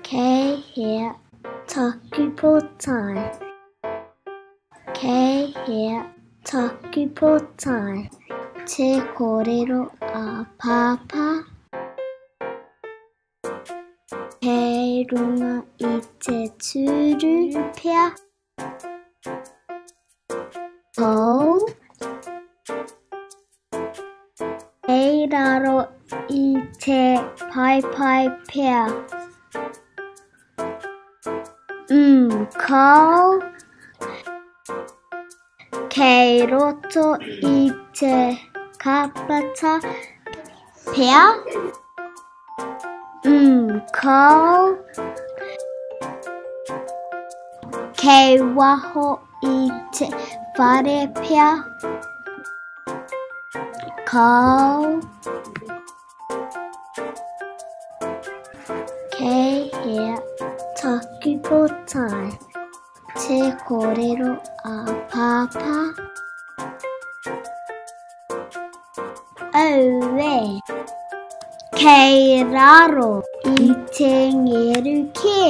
Kei hea taku pōtae? Kei hea taku pōtae? Te kōrero a Pāpā. Kei runga i te tūru pea. Pou. Kei raro i te paepae pea. Mm, kāo. Kei roto i te kāpata pea? Mm, kāo. Kei waho i te whare pea? Kāo. Kei hea taku pōtae? Te kōrero a Pāpā. Auē! Kei raro i te ngeru kē.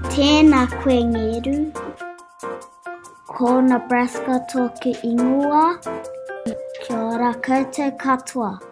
Tēnā koe ngeru. Ko Nebraska tōku ingoa. Kia ora koutou katoa.